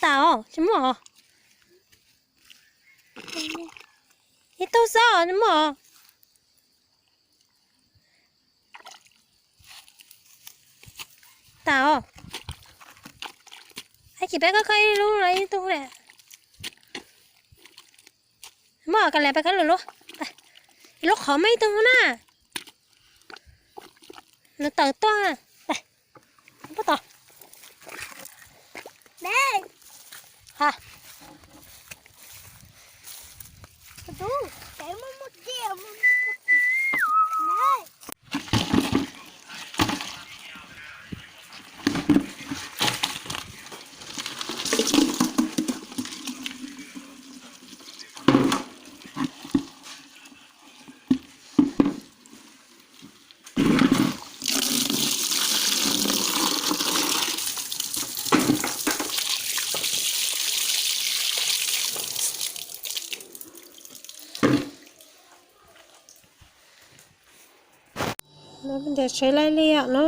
Tas os, tsis muaj os. Ib tug xwb os, tsis muaj os. Tas os. Ab, cia peb khawb khawb ib lub los ib tug lawm. Muaj, kav liam peb khawb lwm lub. Ib lub qhov muaj ib tug na. Nws tawm tuaj. Pab tom. Ha. Ntiav tsheb laij liaj no.